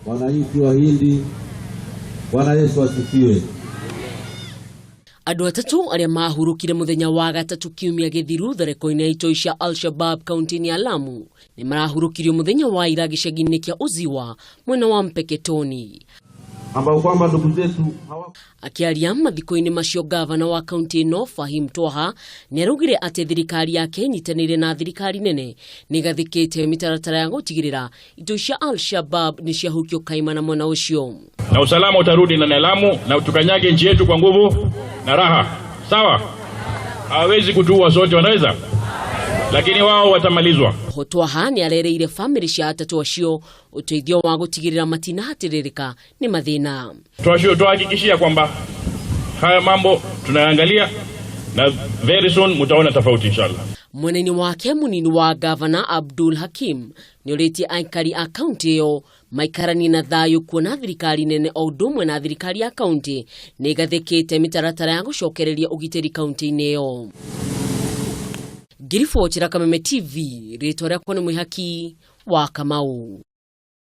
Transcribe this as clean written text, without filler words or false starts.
Wananchi wa Hindi, Bwana Yesu asifiwe. Andũ atatũ arĩa mahurũkire mũthenya wa gatatũ kiumia gĩthiru tharĩko-inĩ ya itoi cia Al-Shabab kaunti-inĩ ya Lamu nĩ marahurũkirio mũthenya wa ira gĩcagi-inĩ kĩa Uziwa mwena wa Mpeketoni. Ambao kwamba ndugu zetu hawa Akĩaria mathiko-inĩ macio, gavana wa kaunti ĩno Fahim Twaha nĩ araugire atĩ thirikari yake ĩnyitanĩire na thirikari nene nĩ ĩgathĩkĩte mĩtaratara ya gũtigĩrĩra itoi cia Al-Shabab nĩ ciahukio kaimana mwena ũcio. Na usalama utarudi ndani ya Lamu na tukanyage nchi yetu kwa nguvu na raha. Sawa? Hawawezi kutuua sote, wanaweza, lakini wao watamalizwa. Oho Twaha nĩ arereire bamĩrĩ cia atatũ acio ũteithio wa gũtigĩrĩra matinahatĩrĩrĩka nĩ mathĩna. Tuhakikishia kwamba haya mambo tunayaangalia na very soon mutaona tofauti, inshallah. Mwena-inĩ wake, mũnini wa gavana Abdul Hakim nĩ orĩtie aikari a kaunti ĩyo maikaranie na thayũ, kuona thirikari nene o ũndũ ũmwe na thirikari ya kaunti nĩ ĩgathĩkĩte mĩtaratara ya gũcokereria ũgitĩri kaunti-inĩ ĩyo. Ngiribotera Kameme TV, rĩtwa rĩakwa nĩ Mwĩhaki wa Kamau.